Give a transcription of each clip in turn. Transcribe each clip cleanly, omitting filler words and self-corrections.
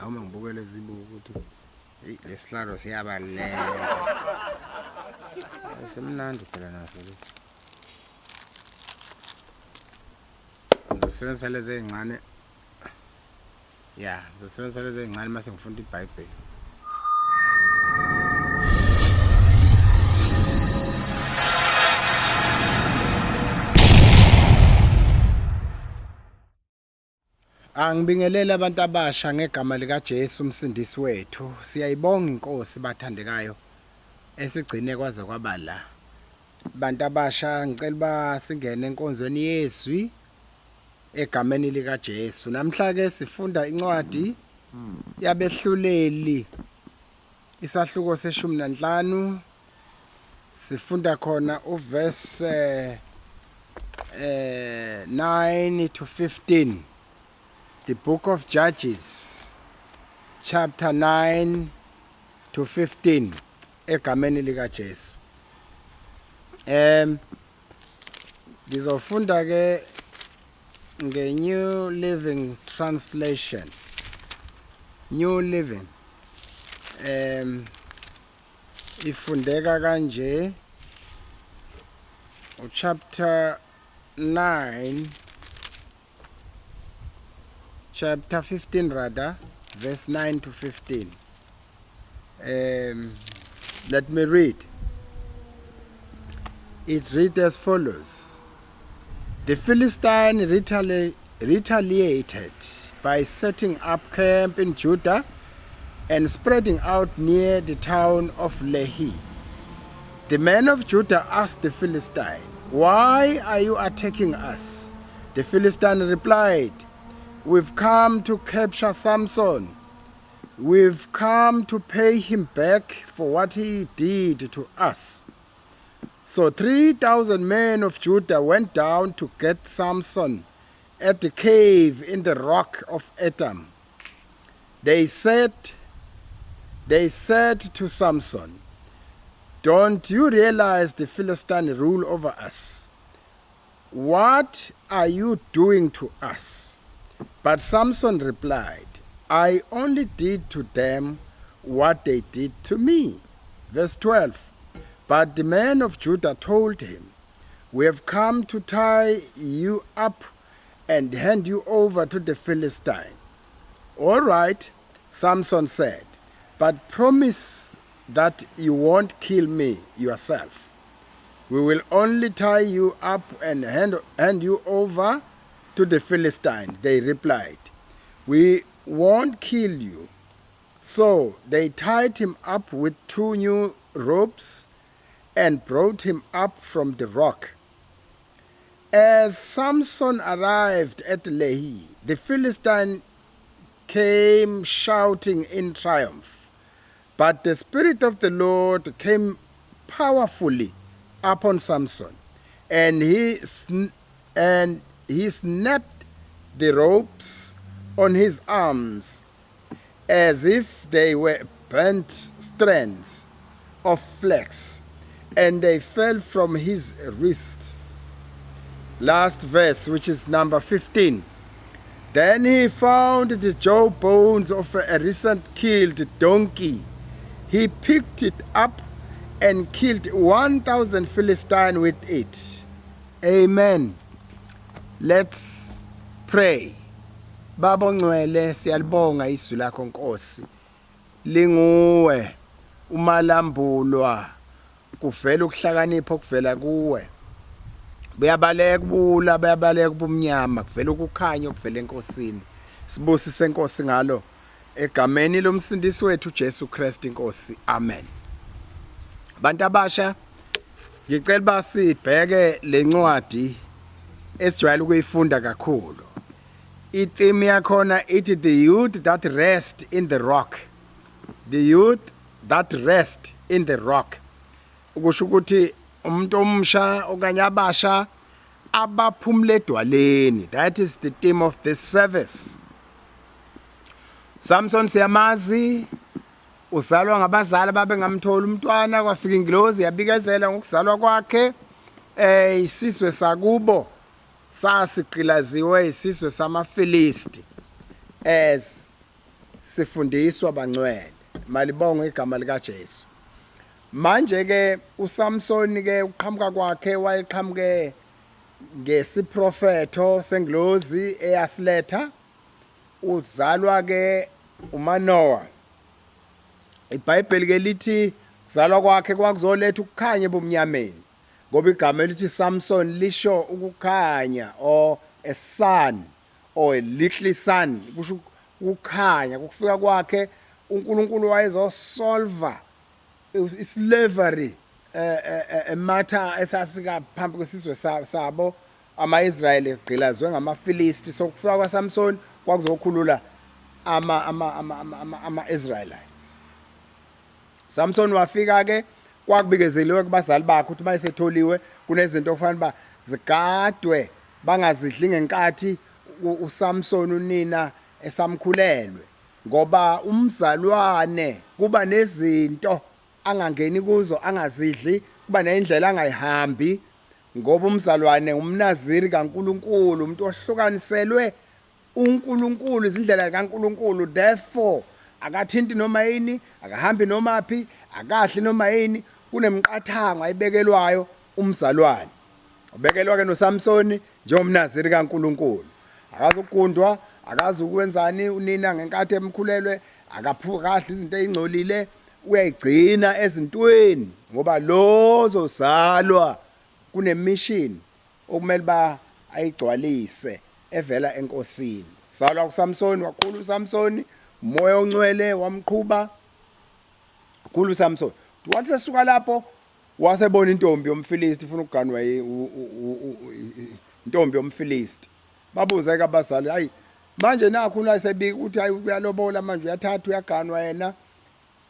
Awuma ngibuke lezi buku ukuthi eyi lesihlalo siyabaleka. Simnandi phela naso lesi. Ngizosebenzisa lezi ezincane. Ya, ngizosebenzisa lezi ezincane mase ngifunda iBhayibheli. Angibingelele abantu abasha ngegama likaJesu umsindisi wethu. Siyayibonga inkosi bathandekayo esigcine kwaze kwaba la. Bantu abasha ngicela uba singene enkonzweni yezwi egameni likaJesu. Namhla ke sifunda incwadi yabehluleli isahluko seshumi nanhlanu sifunda khona uverse 9 to 15 the book of Judges chapter 9 to 15 egameni lika Jesu. Ngizofunda ke nge New Living Translation. New Living. Ifundeka kanje uchapter 9 chapter 15 rather verse 9 to 15. Let me read. It reads as follows. The Philistine retaliated by setting up camp in Judah and spreading out near the town of Lehi. The men of Judah asked the Philistine, "Why are you attacking us?" The Philistine replied, "We've come to capture Samson. We've come to pay him back for what he did to us." So 3,000 men of Judah went down to get Samson at the cave in the rock of Etam. They said to Samson, "Don't you realize the Philistine rule over us? What are you doing to us?" But Samson replied, "I only did to them what they did to me." Verse 12. But the men of Judah told him, "We have come to tie you up and hand you over to the Philistine." "All right," Samson said, "but promise that you won't kill me yourself." "We will only tie you up and hand you over to the Philistine," they replied. "We won't kill you." So they tied him up with two new ropes and brought him up from the rock. As Samson arrived at Lehi, the Philistine came shouting in triumph. But the Spirit of the Lord came powerfully upon Samson, and he snapped the ropes on his arms as if they were burnt strands of flax, and they fell from his wrist. Last verse, which is number 15. Then he found the jawbones of a recent killed donkey. He picked it up and killed 1,000 Philistines with it. Amen. Let's pray. Baba ongcwele, siyalibonga izwi lakho Nkosi. Linguwe umalambulwa kuvela ukuhlakanipha okuvela kuwe. Buyabaleka ubula, buyabaleka ubumnyama, kuvela ukukhanya okuvela eNkosini. Sibusise Nkosi ngalo egameni lomsindisi wethu Jesu Kristu inkosi. Amen. Bantu abasha, ngicela basibheke lencwadi esijwayele ukuyifunda kakhulu. Itheme yakhona ithi "The youth that rest in the rock". The youth that rest in the rock. Ukusho ukuthi umuntu omusha okanye abasha abaphumule edwaleni. That is the theme of this service. Samson siyamazi, uzalwa ngabazali babengamthola umntwana, kwafika ingilozi yabikezela ngokuzalwa kwakhe. Isizwe sakubo sasigqilaziwe isizwe samaFilisti. As Sifundiswa bangcwele. Malibongwe igama likaJesu. Manje ke uSamson ke uqhamuka kwakhe wayeqhamuke ngesiprofetho sengilozi eyasiletha uzalwa ke uManoah. IBhayibheli ke lithi kuzalwa kwakhe kwakuzoletha ukukhanya ebumnyameni ngoba igama elithi Samson lisho ukukhanya or a son or a little son kusho ukukhanya. Ukufika kwakhe uNkulunkulu wayezosolva islavery ematha esasika phambi kwesizwe sabo ama-Israyeli egqilazwe ngamaFilisti. So kufika kwaSamson kwakuzokhulula ama-Israelites. Samson wafika ke kwakubikezeliwe kubazali bakhe ukuthi mayesetholiwe kunezinto okufanele uba zigadwe bangazidli ngenkathi uSamson unina esamkhulelwe ngoba umzalwane kuba nezinto angangeni kuzo angazidli kuba nendlela angayihambi ngoba umzalwane umnaziri kaNkuluNkulu umuntu ohlukaniselwe uNkulunkulu izindlela kaNkulunkulu therefore akathinti noma yini akahambi noma phi akadli noma yini kunemiqathango ayibekelwayo umzalwane ubekelwa ke noSamsoni njengomnaziri kaNkulunkulu akazi ukugundwa akazi ukwenzani unina ngenkathi emkhulelwe akaphuka kahle izinto ezingcolile uyayigcina ezintweni ngoba lozozalwa kunemission okumele ba ayigcwalise evela enkosini. Salwa kuSamsoni, wakhula uSamsoni, umoya oncwele wamqhuba. Khula uSamsoni. Wathi sesuka lapho wasebona intombi yomFilisti ifuna ukuganwa intombi yomFilisti. Babuze ke abazali, hayi manje nakhu la sebika ukuthi hayi uyalobola manje uyathatha uyaganwa yena.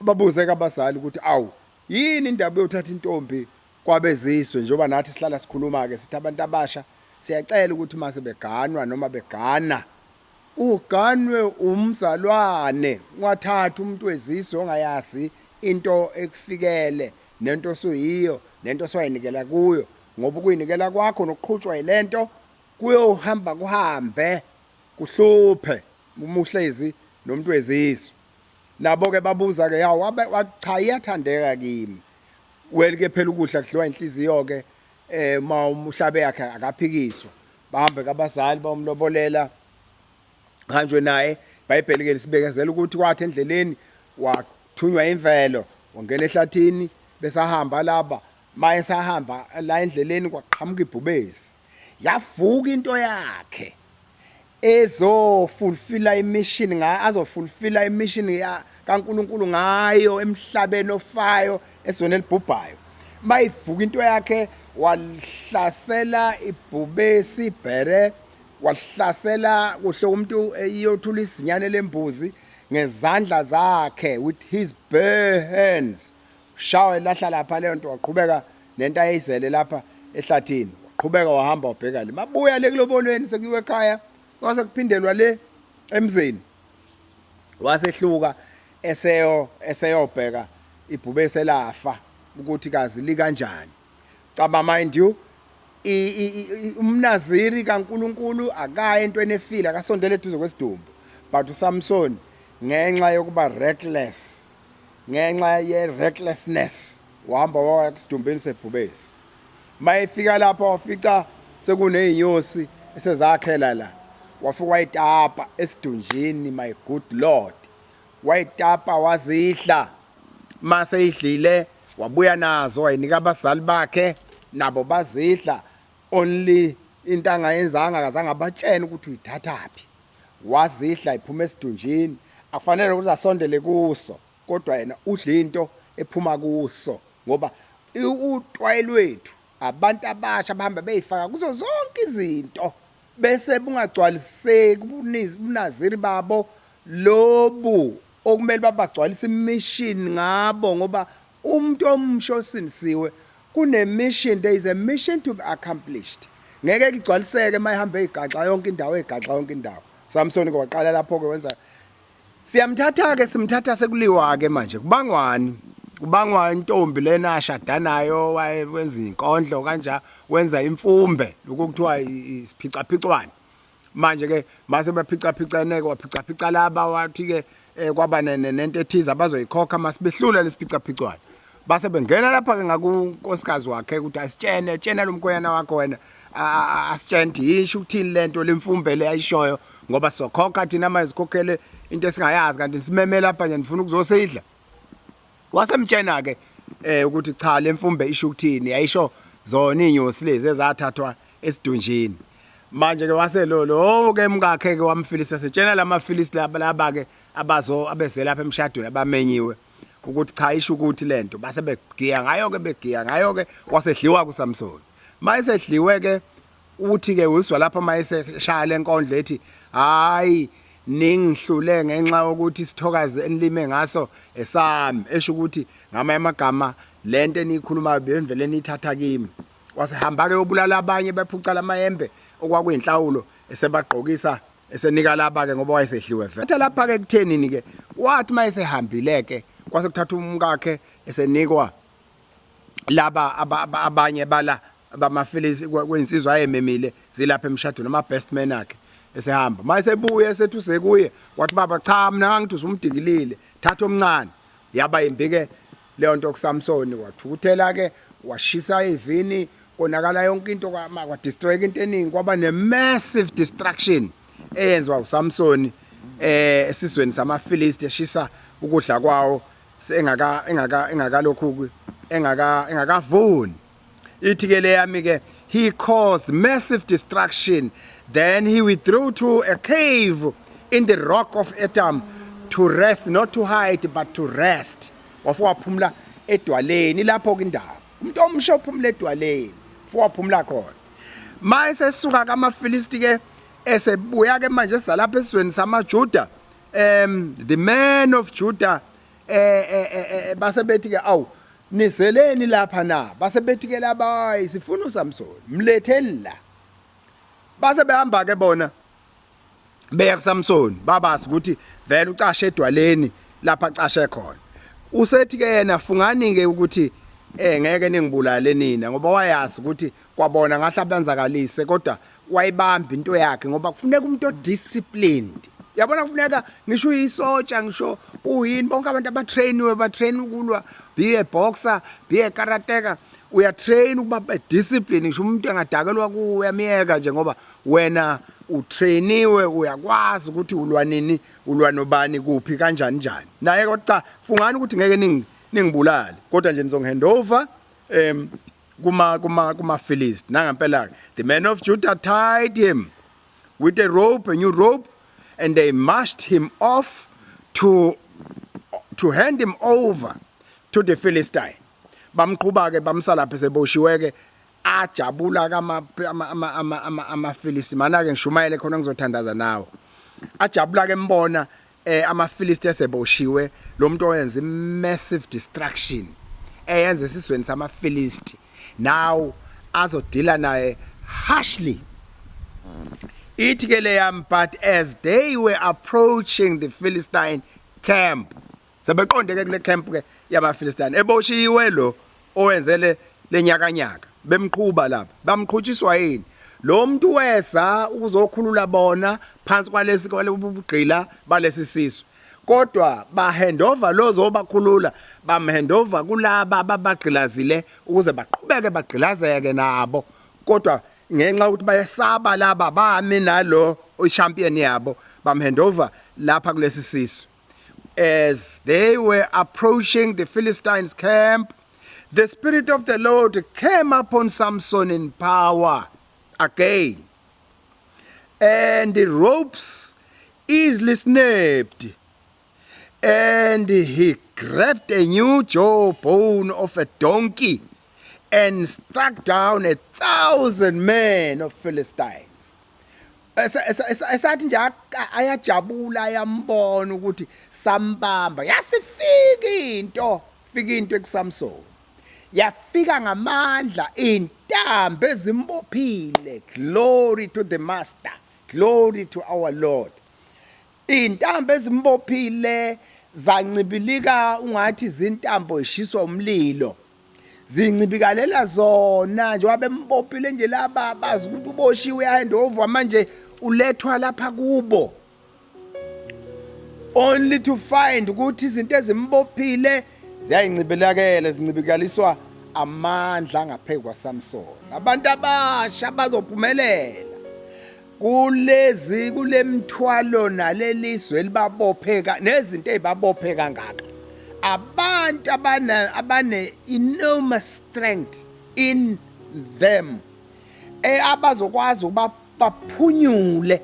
Babuze ke abazali ukuthi awu yini indaba yothatha intombi kwabezizwe njengoba nathi sihlala sikhuluma-ke sithi abantu abasha siyacela ukuthi mase beganwa noma begana uganwe umzalwane ungathathi umuntu wezizwe ongayazi into ekufikele nento osuyiyo nento oswayinikela kuyo ngoba ukuyinikela kwakho nokuqhutshwa yilento kuyohamba kuhambe kuhluphe uma uhlezi nomuntu wezizwe. Nabo-ke babuza-ke yawo wathi cha iyathandeka kimi. Well ke phela ukudla kudliwa inhliziyo ke eh uma umhlabe yakhe akaphikiswa. Bahambe kabazali bawumlobolela hanjwe naye. IBhayibheli ke lisibekezela ukuthi kwathi endleleni wathunywa imvelo wangena ehlathini besahamba laba maye sahamba la endleleni kwaqhamuka ibhubesi yavuka into yakhe ezofulfila imission nga azofulfila imission ya kaNkuluNkulu ngayo emhlabeni ofayo esizweni elibhubhayo mayivuka into yakhe walihlasela ibhubesi ibhere walihlasela kuhle umuntu iyothula izinyane lembuzi ngezandla zakhe with his bare hands shawa elahla lapha leyo nto waqhubeka nento ayizele lapha ehlathini waqhubeka wahamba wabheka le mabuya le kulobolweni sekuyiwe ekhaya kwase kuphindelwa le emzini wasehluka eseyo eseyobheka ibhubesi elafa ukuthi kazi likanjani caba mind you umnaziri kaNkuluNkulu akaye entweni efile akasondele eduze kwesidumbu but uSamson ngenxa yokuba reckless ngenxa ye recklessness wahamba waya kusidumbeni sebhubesi mayefika lapha wafica sekunezinyosi esezakhela la wafika wayitapa esidunjini my good lord wayitapa wazidla mase idlile wabuya nazo wayinika abazali bakhe nabo bazidla only into angayenzanga akazange abatshene ukuthi uyithathaphi wazidla iphuma esidunjini akufanele ukuthi asondele kuso kodwa yena udla into ephuma kuso ngoba utwayi lwethu abantu abasha bahamba beyifaka kuzo zonke izinto bese bungagcwaliseki ubunaziri babo lobu okumele babagcwalise imission ngabo ngoba umuntu omusha osindisiwe kune-mission there is a mission to be accomplished ngeke kugcwaliseke uma ehamba eyigaxa yonke indawo eyigaxa yonke indawo Samson ke waqala lapho ke wenza Siyamthatha-ke simthatha sekuliwa-ke manje kubangwani kubangwa intombi lena ashada nayo wayenza inkondlo kanja wenza imfumbe lokhu kuthiwa isiphicaphicwane manje ke mase baphicaphicene ke waphicaphica laba wathi ke eh, kwaba nento ethize abazoyikhokha masibehlula lesiphicaphicwana. Base bengena lapha ke ngakunkosikazi wakhe ukuthi asitshene tshena lo mkhwenyana wakho wena asitshene ukuthi yisho ukuthini lento lemfumbe le ayishoyo ngoba sizokhokha thina manje sikhokhele into esingayazi kanti simeme lapha nje nifuna ukuzosidla. Wasemtshena ke eh ukuthi cha lemfumbe isho ukuthini yayisho zona inyosi lezi ezathathwa esidunjini. Manje ke wase lo lo ke mkakhe ke wamfilisa setshena lamafilisi laba laba ke abazo abeze lapha emshadweni abamenyiwe ukuthi cha isho ukuthi lento base begiya ngayo ke begiya ngayo ke wasedliwa kuSamson. Mayesedliwe ke Uthi ke uzwa lapha mayeseshaya lenkondlo ethi hayi ningihlule ngenxa yokuthi isithokazi enilime ngaso esami esho ukuthi ngamanye amagama lento eniyikhulumayo bevele niyithatha kimi wasehamba ke obulala abanye bephuca lamayembe okwakuyinhlawulo esebagqokisa esenika laba ke ngoba wayesedliwe vele thatha lapha ke kuthenini ke wathi mayesehambile ke kwase kuthatha umkakhe esenikwa laba abanye bala bamafilisi kwinsizwa ayememile zilapha emshadweni ama best man akhe esehamba mayesebuye esethi usekuye wathi baba cha mina ngangithi usumdikilile thatha omncane yaba imbi ke leyo nto kuSamsoni wathukuthela ke washisa ivini konakala yonke into kwa destroy into eningi kwaba ne massive destruction eyenziwa uSamsoni eh esizweni samaFilisti eshisa ukudla kwawo engaka engaka engakalokhu engaka engakavuni ithi ke leyami ke he caused massive destruction then he withdrew to a cave in the rock of Etam to rest not to hide but to rest wafika waphumula edwaleni lapho ke indawo umuntu omusha uphumula edwaleni ufika waphumula khona maye sesuka kamaFilisti ke esebuya ke manje sizalapha esizweni samaJuda the man of Judah eh, eh, eh, eh base bethi ke awu nizeleni lapha na base bethi ke laba sifuna uSamson mletheni la base behamba ke bona beya kuSamson babazi ukuthi vele ucashe edwaleni lapha acashe khona usethi ke yena fungani ke ukuthi eh ngeke ningibulale nina ngoba wayazi ukuthi kwabona ngahle abanzakalise kodwa wayibamba into yakhe ngoba kufuneka umuntu odisciplined yabona kufuneka ngisho uyisotsha ngisho uyini bonke abantu abatrainiwe batrain ukulwa be a boxer be a karateka uyatrain ukuba discipline ngisho umuntu engadakelwa kuwe uyamyeka nje ngoba wena utrainiwe uyakwazi ukuthi ulwa nini ulwa nobani kuphi kanjani njani naye kodwa cha fungani ukuthi ngeke ningibulale kodwa nje nizongihandover kuma kuma kuma Philistine nangempela ke the men of Judah tied him with a rope a new rope and they marched him off to to hand him over to the Philistine bamqhuba ke bamsalapha seboshiwe ke ajabula kama ama ama ama ama Philistine mana ke ngishumayele khona ngizothandaza nawe ajabula ke mbona eh amaFilisti eseboshiwe lo muntu owenza massive destruction eyenza esizweni samaFilisti now azodila naye harshly ithi ke leyam but as they were approaching the Philistine camp sebeqonde ke kule camp ke yamaFilistine eboshiwe lo owenzele lenyakanyaka bemqhuba lapha bamqhutshiswa yini lo muntu weza ukuzokhulula bona phansi kwalesi kwalobugqila balesi sisu kodwa ba handover lo zobakhulula bam handover kulaba ababagqilazile ukuze baqhubeke bagqilazeke nabo kodwa ngenxa yokuthi bayesaba laba bami nalo champion yabo bam handover lapha kulesi sisu As they were approaching the Philistines' camp, the Spirit of the Lord came upon Samson in power again, and the ropes easily snapped, and he grabbed a new jawbone of a donkey and struck down 1,000 men of Philistines. Esathi nje ayajabula ayambona ukuthi sambamba yasifika into fika into ekuSamson yafika ngamandla intambo ezimbophile glory to the master glory to our lord intambo ezimbophile zancibilika ungathi izintambo ishiswa umlilo zincibikalela zona njengoba bembophile nje laba bazi ukuthi uboshiwe uyahandover manje ulethwa lapha kubo Only to find ukuthi izinto ezimbophile ziyayincibilakela, zincibikaliswa amandla angaphezu kwaSamson. Abantu abasha bazophumelela kulezi kulemthwalo nalelizwe elibabopheka nezinto ezibabophe kangaka. Abantu abana abane enormous strength in them abazokwazi ukuba baphunyule.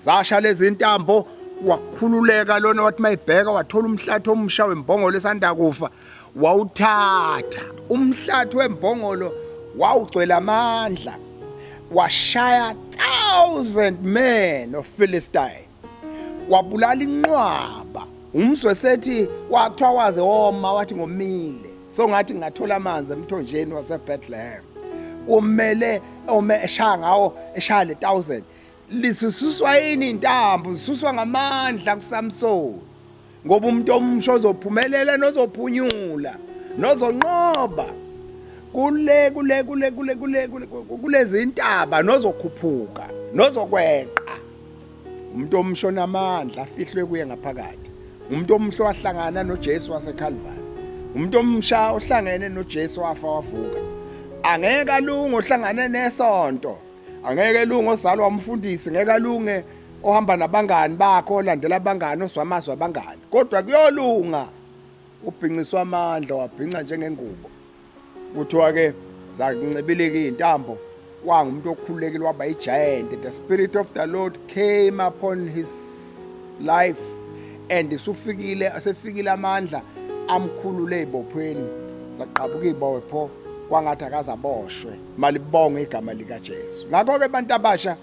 Zasha lezi ntambo, wakhululeka lona, wathi mayibheka wathola umhlathi omusha wembongolo esanda kufa, wawuthatha umhlathi wembongolo, wawugcwele amandla, washaya 1000 men of Philistine, wabulala inqwaba. Umzwe sethi wathiwa waze woma, wathi ngomile, so ngathi ngingathola amanzi emthonjeni waseBethlehem. Umele ome eshaya ngawo, eshaya le 1000. Lisuswa yini intambo? Zisuswa ngamandla kuSamson, ngoba umuntu omusha ozophumelela nozophunyula nozonqoba kule kule kule kule kule kulezi intaba nozokhuphuka nozokweqa, umuntu omusha onamandla afihlwe kuye ngaphakathi, umuntu omusha owahlangana noJesu waseCalvary, umuntu omusha ohlangene noJesu wafa wavuka. Angeke alunge ohlangane nesonto, angeke alunge ozalwa umfundisi, ngeke alunge ohamba nabangani bakho, olandela abangani, ozwa amazwi abangani, kodwa kuyolunga ubhinciswa amandla, wabhinca njengengubo. Kuthiwa ke zakuncibilika izintambo, wangumuntu okhululekile, waba igiant. The spirit of the Lord came upon his life and sufikile, asefikile amandla amkhulule ezibophweni, zaqhabuka izibopho kwangathi akazaboshwe. Malibonge igama lika Jesu. Ngakho ke bantu abasha,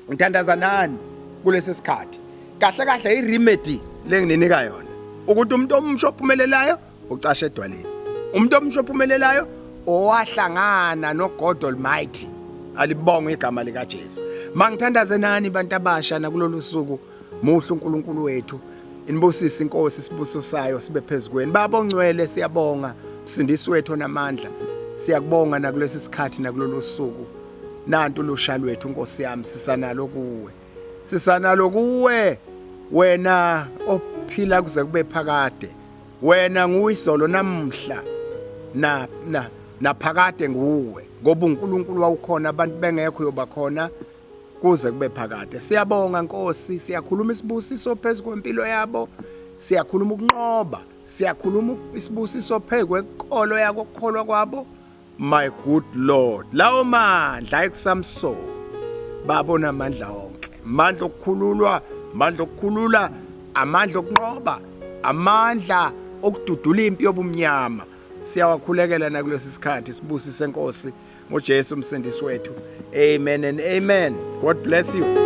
ngithandaza nani kulesi sikhathi. Kahle kahle iremedy lengininika yona ukuthi umuntu omusha ophumelelayo ucashe edwaleni, umuntu omusha ophumelelayo owahlangana noGod Almighty. Alibongwe igama lika Jesu. Mangithandaze nani bantu abasha nakulolu suku. Muhle uNkulunkulu wethu, inibusise inkosi, isibuso sayo sibe phezukwenu. Baba ongcwele, siyabonga, msindisi wethu onamandla, siyakubonga nakulesi sikhathi nakulolu suku. Nantu lusha lwethu Nkosi yami, sisanalo kuwe, sisanalo kuwe, wena ophila kuze kube phakade. Wena nguwe izolo namhla na na naphakade, nguwe, ngoba uNkulunkulu wawukhona abantu bengekho, uyoba khona kuze kube phakade. Siyabonga Nkosi, siyakhuluma isibusiso phezu kwempilo yabo, siyakhuluma ukunqoba, siyakhuluma isibusiso phezu kwenkolo yako, kukholwa kwabo. My good Lord, lawo mandla ekuSamson, babona amandla onke, amandla okukhululwa, amandla okukhulula, amandla okunqoba, amandla okududula impi yobumnyama. Siyawakhulekela nakulesi sikhathi, sibusise Nkosi ngoJesu umsindisi wethu. Amen and amen. God bless you.